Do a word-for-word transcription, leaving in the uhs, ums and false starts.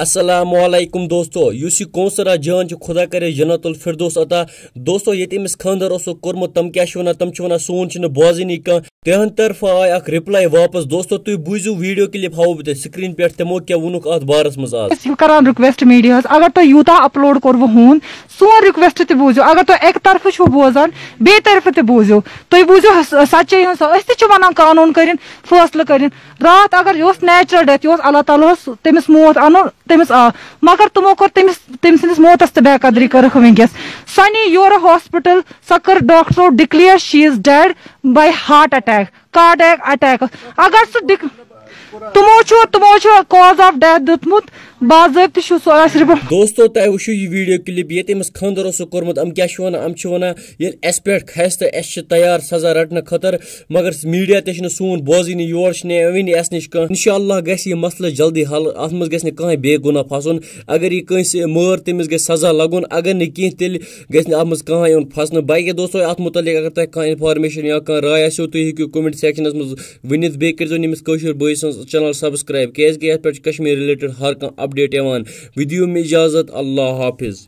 السلام علیکم دوستو، یُس یہِ کونسرا جان چھِ، خدا کرے جنت الفردوس عطا۔ دوستو، ییٚتہِ أمِس خانٛدر اوسُکھ کوٚرمُت، تِم کیٛاہ چھِ وَنان، تِم چھِ وَنان سون چھِنہٕ بوزٲنی کانٛہہ۔ تِہنٛد طرفہٕ آے اکھ reply واپس۔ دوستو، تُہۍ بوٗزِو video clip، ہاوو بہٕ تۄہہِ screen پٮ۪ٹھ تِمو کیٛاہ ووٚنُکھ اَتھ بارس منٛز آز۔ أسۍ چھِ کران request میڈیاہس، اگر تۄہہِ یوٗتاہ upload کوٚروٕ ہوٗن، سون request تہِ بوٗزِو۔ اگر تُہۍ اکہِ طرفہٕ چھِو بوزان، بیٚیہِ طرفہٕ تہِ بوٗزِو۔ تُہۍ بوٗزِو س-، سچٲیی ہٕنٛز سۄ۔ أسۍ تہِ چھِ ونان قانوٗن کٔرِن فٲصلہٕ کٔرِن۔ راتھ اگر یہِ اوس natural death، یہِ اوس اللہ تعالیٰ ہس تٔمِس موت انُن، تٔمِس آو، مگر تِمو کوٚر تٔمِس، تٔمۍ سٕنٛدِس موتس تہِ بے قدری کٔرٕکھ وٕنکیٚس۔ سۄ نی یورٕ hospital، سۄ کٔر ڈاکٹرو declare she is dead by heart attack، cardiac attack۔ اگر سُہ ڈِک-، تِمو چھُ، تِمو چھُ cause of death دیُتمُت، باضٲبطہٕ چھُ سُہ آسہِ رِپورٹ۔ دوستو، تۄہہِ وٕچھِو یہِ video clip، ییٚتہِ أمِس خانٛدر اوسُکھ کوٚرمُت، یِم کیٛاہ چھِ وَنان؟ یِم چھِ وَنان، ییٚلہِ اَسہِ پٮ۪ٹھ کھسہِ تہٕ اَسہِ چھِ تیار سزا رَٹنہٕ خٲطرٕ، مگر میٖڈیا تہِ چھِنہٕ سون بوزٲنی، یور چھِنہٕ یِوٲنی اَسہِ نِش کانٛہہ۔ اِنشاء اللہ گژھِ یہِ مسلہٕ جلدی حل، اَتھ منٛز گژھِ نہٕ کٕہٕنۍ بے گُناہ پھَسُن۔ اگر یہِ کٲنٛسہِ مٲر، تٔمِس گژھِ سزا لَگُن، اگر نہٕ کینٛہہ، تیٚلہِ گژھِ نہٕ اَتھ منٛز کٕہٕنۍ یُن پھَسنہٕ۔ باقٕے دوستو، اَتھ مُتعلِق اگر تۄہہِ کانٛہہ information یا کانٛہہ راے آسیو، تُہۍ ہیٚکِو comment sectionَس منٛز ؤنِتھ۔ بیٚیہِ کٔرۍزیو نہٕ أمِس کٲشِر بٲے سٕنٛز channel subscribe، کیٛازِکہِ یَتھ پٮ۪ٹھ چھِ کشمیٖر related ہر کانٛہہ update یِوان۔ وۄنۍ دِیِو مےٚ اجازت، اللہ حافظ۔